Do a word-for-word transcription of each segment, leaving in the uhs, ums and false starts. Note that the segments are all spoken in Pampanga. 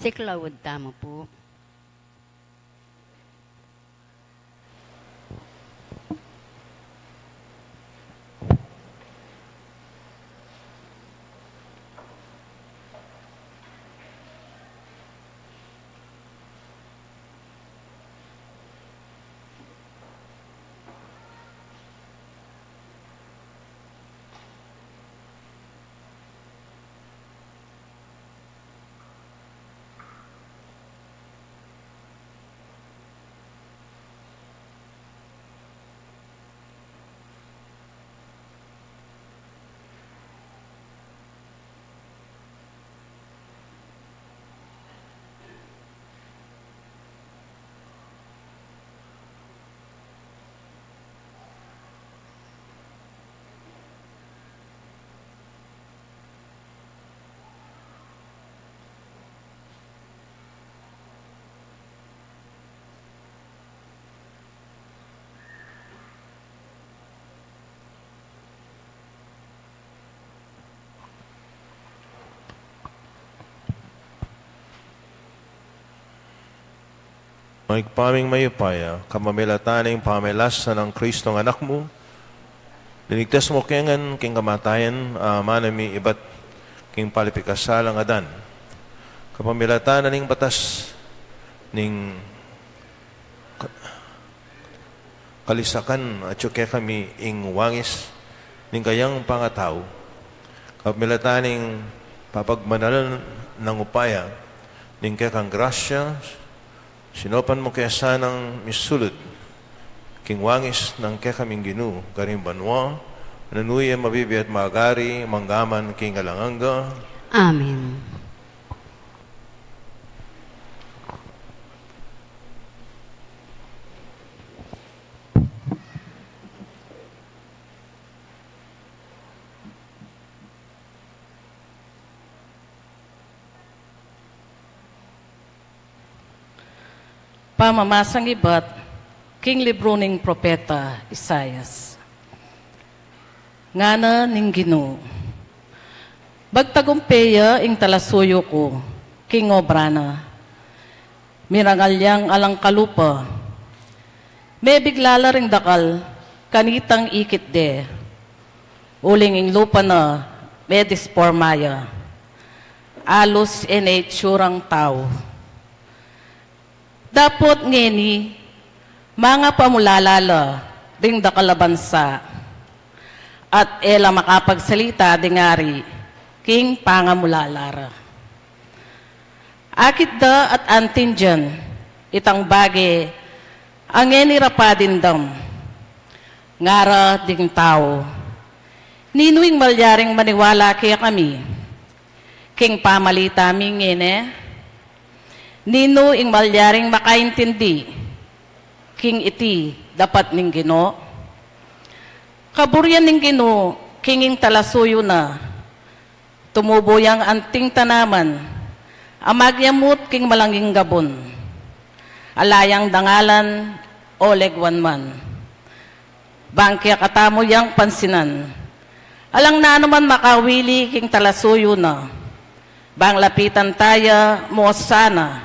Tiklaud tamu pu. Ibpa ming mayupaya, kapamilatan ning pamilasa nang Kristong Anak mu, linigtas mu kami king kamatayan, a mana mi ibat king pali pikasalang adan. Kapamilatan na ning batas ning ka-, kalisakan, atyu kekami ing wangis ning kayang pangatau. Kapamilatan ning papagmanal nang upaya ning kekang grasya, sinupan mu ke sanang misulud king wangis nang kekaming Ginu karing banua, nanu ya mabibie at magari mangga man king alang angga. Amen. Pamamasang ibat king libru ning propeta Isaias. Ngana ning Ginu, magtagumpe ya ing talasuyu ku king obra na. Mirangal yang alang kalupa. Mebigla la ring dakal kanitang ikit de. Uling ing lupa na medisporma ya. Alus e ne itsurang tau. Dapot ngeni, mangapamulala la ding dakal a bansa, at e la makapagsalita ding ari king pangapamulala ra. Akit da at anting dian itang bage a ngeni ra pa dimdam. Ngara ding tau, ninu ing malyaring maniwala kekami king pamalita ming ngeni? Ninu ing malyaring makaintindi king iti dapat ning Ginu? Kaburian ning Ginu king ing talasuyu na. Tumubu yang anting tanaman a magyamut king malanging gabun. Ala yang dangalan o leguan man. Bang kekatamu yang pansinan. Alang nanu man makawili king talasuyu na. Bang lapitan ta ya mu sana.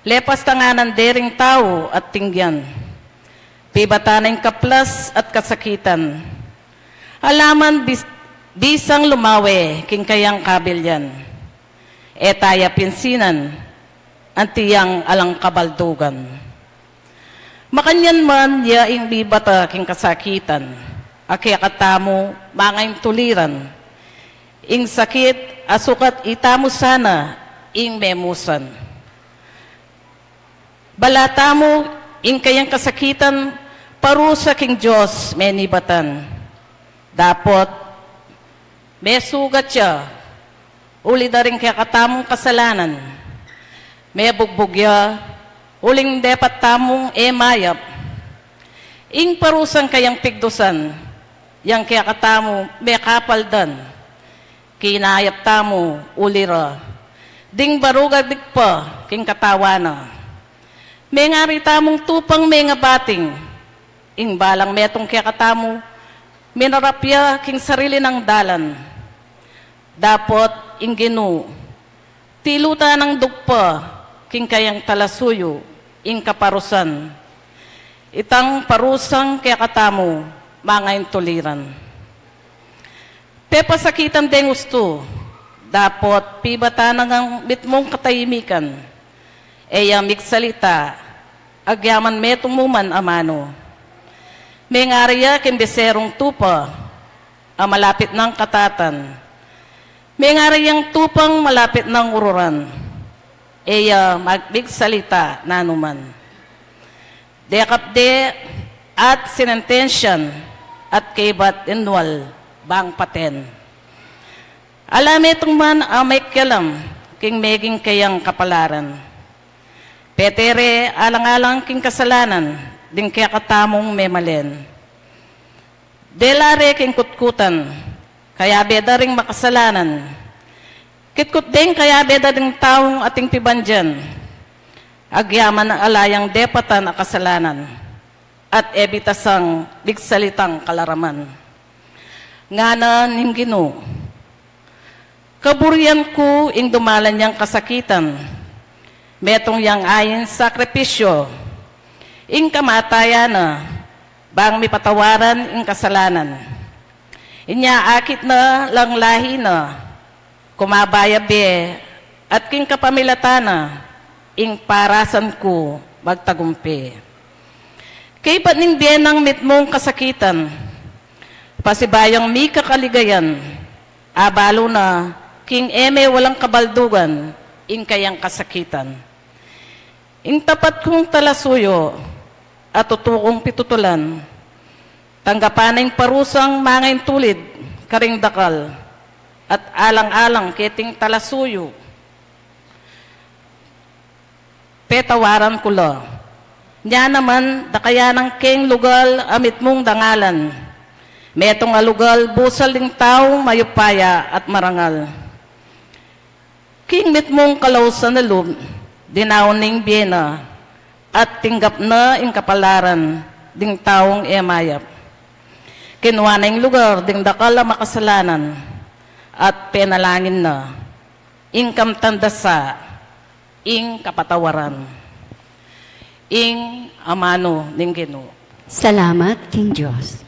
Lepas tanganan de ring tau at tinggian. Pibatan na ing kaplas at kasakitan. Ala man bis-, bisang lumawe king kayang kabilian. E ta ya pinsinan anti yang alang kabaldugan. Makanyan man ya ing mibata king kasakitan a kekatamu mangaintuliran. Ing sakit a sukat itamu sana ing memusan. Bala tamu ing kayang kasakitan parusa king Dios menibatan. Dapot mesugat ya uli da ring kekatamung kasalanan. Mebugbug ya uling depat tamung e mayap. Ing parusang kayang pigdusan yang kekatamu mekapaldan. Kinayap tamu uli ra ding barug a digpa king katawan na. Mengari tamung tupang mengabating ing balang metung kekatamu minarap ya king sarili nang dalan. Dapot ing Ginu Tilutan nang dugpa king kayang talasuyu ing kaparusan, itang parusang kekatamu mangaintuliran. Pepasakitan deng ustu, dapot pibatan na ngang mitmung katahimikan, e ya migsalita, agyaman metung mu man amanu. Mengari ya king beserung tupa a malapit nang katatan, mengari yang tupang malapit nang ururan, e ya mag-, migsalita nanuman. Dekap de at sinentensyan at kaybat inwal bang paten. Ala metung man a mekialam king meging kayang kapalaran. Pete re alang-alang king kasalanan ding kekatamung memalen. Dela re king kutkutan, kayabe da ring makasalanan. Kitkut deng kayabe da ding taung ating pibandian, agyaman ala yang depatan a kasalanan, at e bitasang migsalitang kalaraman. Ngana ning Ginu, kaburian ku ing dumalan yang kasakitan, metung yang ain sakripisyu, ing kamatayan na, bang mipatawaran ing kasalanan. Inya akit na lang lahi na, kumaba ya be, at king kapamilatan na, ing parasan ku magtagumpe. Kaybat ning bie nang mitmung kasakitan, pasibayang mika kaligayan, abalu na king e me walang kabaldugan ing kayang kasakitan. Ing tapat kung talasuyu at tutu kung pitutulan, tanggapan na ing parusang mangaintulid karing dakal at alang-alang keting talasuyu. Petawaran ku la. Nya naman, dakayan nang keng lugal a mitmung dangalan. Metung a lugal busal ding taung mayupaya at marangal. King mitmung kalausan a lub, dinaun ning bie na, at tinggap na ing kapalaran ding taung e mayap. Kinua na ing lugar ding dakal a makasalanan, at penalangin na. Ing kamtan da sa, ing kapatawaran. Ing amanu ning Ginu. Salamat king Dios.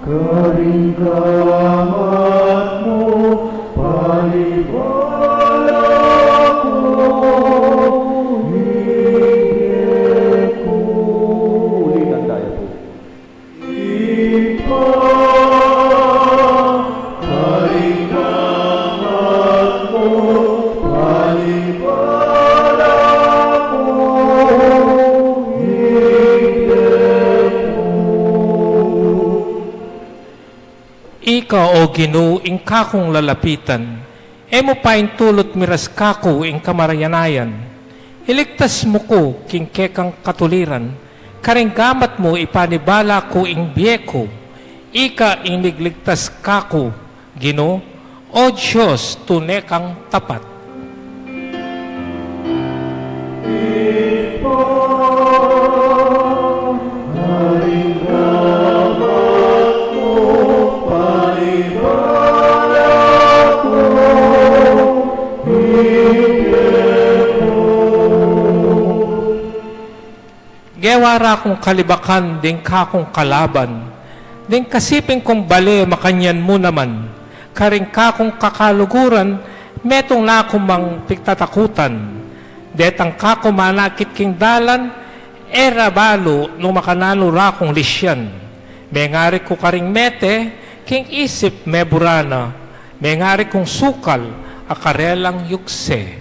Karing gamat mu, panibala ku, ibie ku. Ulitan tayo po. Ibpa, karing gamat mu, panibala ku, ibie ku. Ika, O Ginu, ing kakung lalapitan, e mu paintulut miras kaku ing kamarayanayan. Iligtas mu ku king kekang katuliran, karing gamat mu ipanibala ku ing bie ku. Ika ing migligtas kaku, Ginu, O Dios, tune kang tapat. Gewa ra kung kalibakan ding kakung kalaban, ding kasiping kung bale makanyan mu naman, karing kakung kakaluguran, metung na ku mang pigtatakutan. Detang kaku manakit king dalan, e ra balu nung makananu ra kung lisyan. Mengari ku karing mete, king isip mebura na, mengari kung sukal a karelang yukse.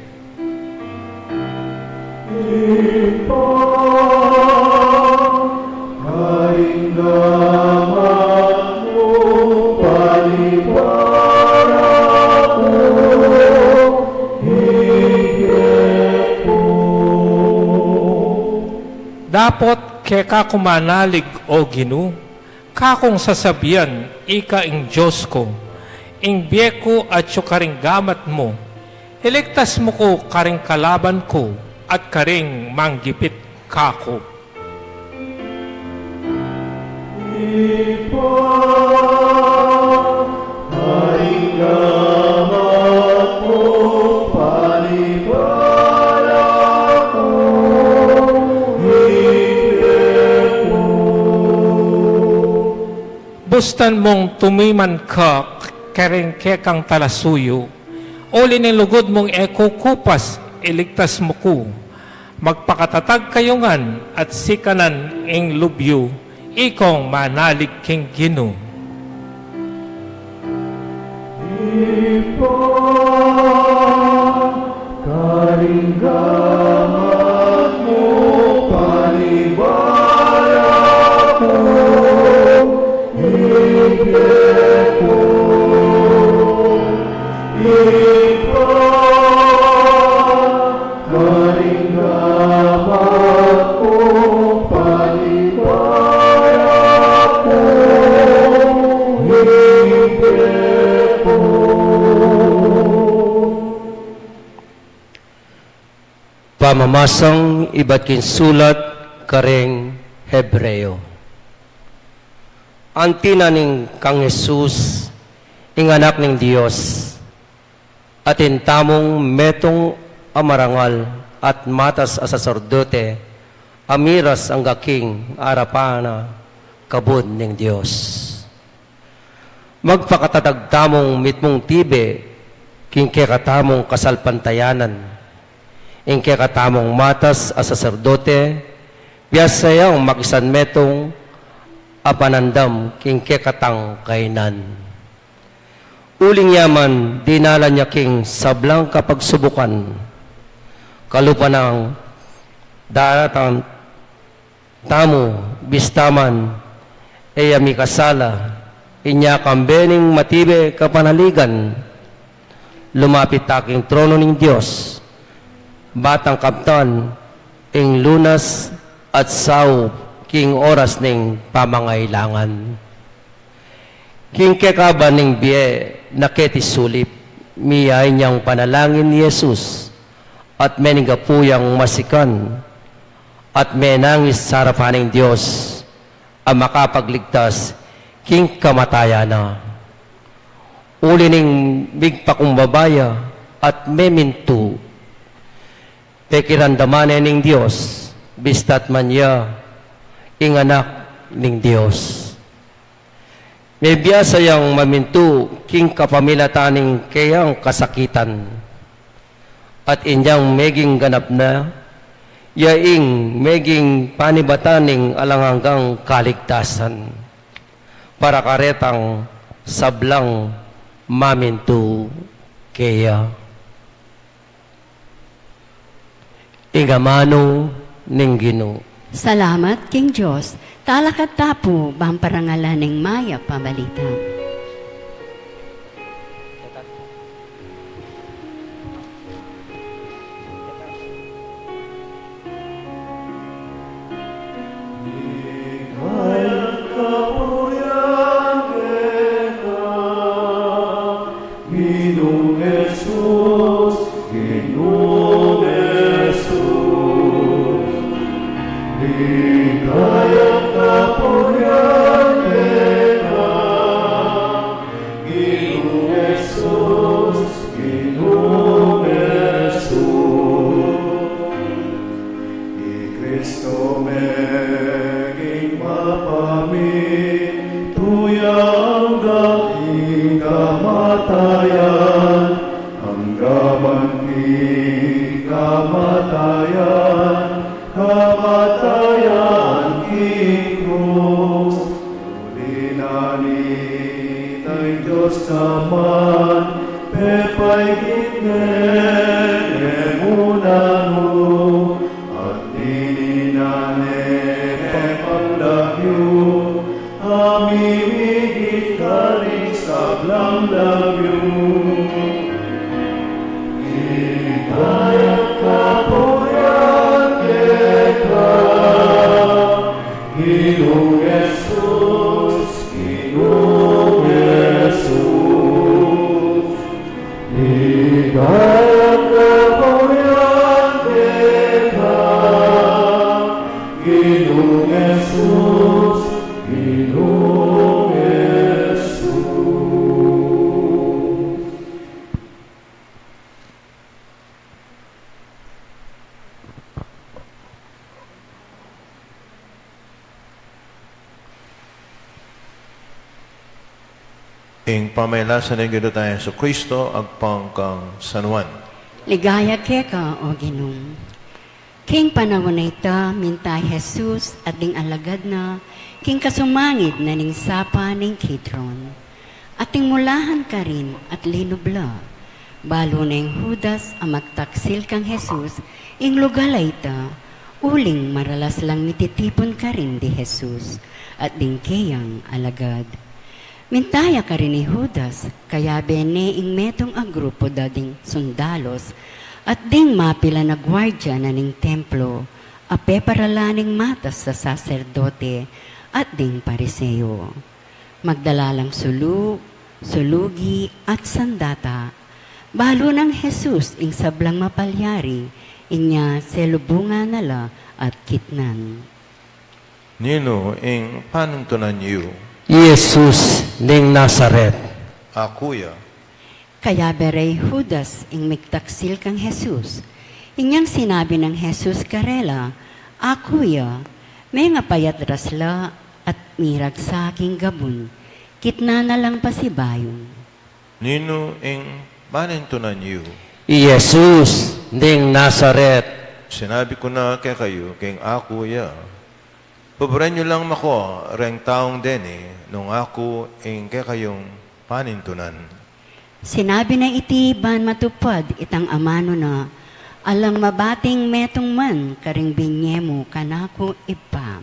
Ibpa, karing gamat mu, panibala ku, ibie ku. Dapot keka ku manalig, O Ginu, kakung sasabian, ika ing Dios ku. ing bie ku atyu karing gamat mu. Iligtas mu ku karing kalaban ku at karing manggipit kaku. Ibpa, karing gamat mu, panibala ku, ing bie ku. Bustan mung tumiman ka karing kekang talasuyu, uli ning lugud mung e ku kupas, iligtas mu ku. Magpakatatag kayu ngan at sikanan ing lub yu, ikong manalig king Ginu. Ibpa, karing gamat mu, panibala ku, ing bie ku. Ibpa, karing gamat mu, panibala ku, ing bie ku. Pamamasang ibat king sulat karing Hebreo. Anti na ning kang Jesus, ing Anak ning Dios, atin tamung metung a marangal at matas a saserdote, a miras angga king arapan na kabud ning Dios. Magpakatatag tamung mitmung tibe king kekatamung kasalpantayanan. Ing kekatamung matas a saserdote, biasa yang makisan metung a panandam king kekatang kainan. Uling ya man, dinalan ya king sablang kapagsubukan, kalupa nang daratang tamu, bista man e ya mikasala, inya kambe ning matibe kapanaligan, lumapit ya king trono ning Dios, batang kaptan ing lunas at saup king oras ning pamangailangan. King kekaban ning bie na keti sulip, miyain yang panalangin i Jesus, at menigapu yang masikan, at menangis sa arapan ning Dios a makapagligtas king kamatayan na. Uli ning migpakumbaba ya at memintu, pekiramdaman ne ning Dios, bistat man ya ing Anak ning Dios. Mebiasa yang mamintu king kapamilatan ning keyang kasakitan, at inyang meging ganap na ya ing meging panibatan ning alang anggang kaligtasan para karetang sablang mamintu keya. Ing amanu ning Ginu. Salamat king Dios. Talakad ta pu bang parangalan ing mayap a balita. Ginung Jesus, Ginung Jesus, ligaya kapurian keka. Ginung Jesus, Ginung Jesus, i Kristo meging mapamintu ya angga king kamatayan, angga man king kamatayan, kamatayan king krus. Uli na nita ing Dios Ama, pepaigit ne ing muna nu, at dininan ne ing paglagyu, a mimigit karing sablang lagyu. Ligaya kapurian keka, Ginung Jesus, Ginung Jesus. Ing pamailasan ning Ginu tang Jesucristo agpang kang San Juan. Ligaya keka, O Ginu. King panaun a ita, minta i Jesus at ding alagad na king kasumangid na ning sapa ning Kidron. Ating mulahan karin at linub la. Balu neng Judas a magtaksil kang Jesus ing lugal a ita, uling maralas lang mititipun karin di Jesus at ding keyang alagad. Minta ya karin i Judas, kayabe ne ing metung a grupu da ding sundalos at ding mapilan a guardia na ning templo a peparalan ning matas a saserdote at ding Pariseo. Magdala lang sulu, sulugi, at sandata. Balu nang Jesus ing sablang mapalyari, inya selubungan na la at kitnan. Ninu ing panintunan yu? Jesus ning Nazaret. Aku ya. Kayabe re i Judas ing migtaksil kang Jesus. Inyang sinabi nang Jesus karela, Aku ya, mengapayatras la at miragsa king gabun, kitnan na lang pasibayu. Ninu ing panintunan yu? I Jesus ning Nazaret. Sinabi ku na kekayu king aku ya. Paburen yu lang makua reng taung deni nung aku ing kekayung panintunan. Sinabi na iti ban matupad itang amanu na, Alang mabating metung man karing binye mu kanaku, Ibpa.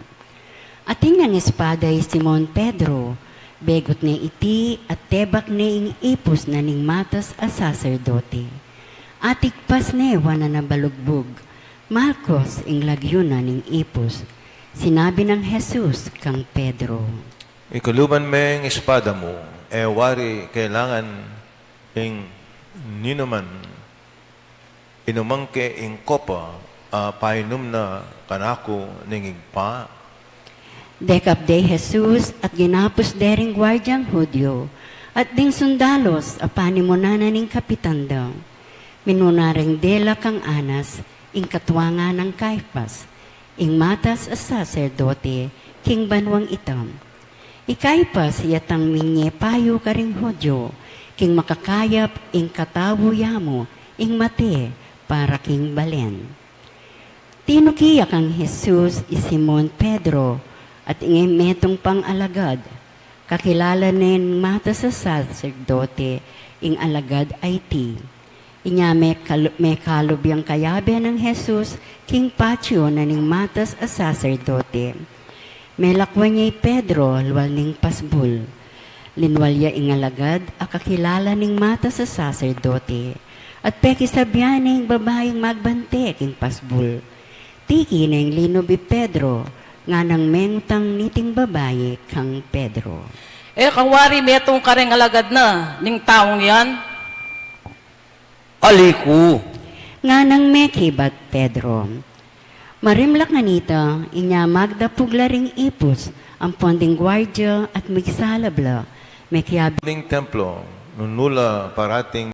Atin yang espada i Simon Pedro, begut ne iti at tebak ne ing ipus na ning matas a saserdote. Atigpas ne wanan a balugbug, malkos ing lagyu na ning ipus. Sinabi nang Jesus kang Pedro, Ikaluban me ing espada mu, e wari kailangan ing ninuman inuman ke ing kopa a painum na kanaku ning Ibpa? Dekap de i Jesus at ginapus de ring guardiang Judio at ding sundalos a panimunan na ning kapitan da. Minuna reng dela kang Anas, ing katuangan nang Caifas, ing matas a saserdote king banuang ita. I Caifas ya tang minye payu karing Judio, king makakayap ing katawu ya mu ing mate para king balen. Tinuki ya kang Jesus i Simon Pedro at ing metung pang alagad. Kakilala ne ning matas a saserdote ing alagad a iti. Inya mekal-, mekalub yang kayabe nang Jesus king patio na ning matas a saserdote. Melakwan ya i Pedro lual ning pasbul. Linwal ya ing alagad a kakilala ning matas a saserdote at pekisabyan ne ing babaing magbante king pasbul. Tiki neng linub i Pedro, nganang mengutang niting babai kang Pedro, E ka wari metung kareng alagad na ning taung yan? Ali ku, nganang mekibat Pedro. Marimlak nganita, inya magdapug la ring ipus ampon ding guardia at migsalab la, mekiabe ning templo, nung nu la parating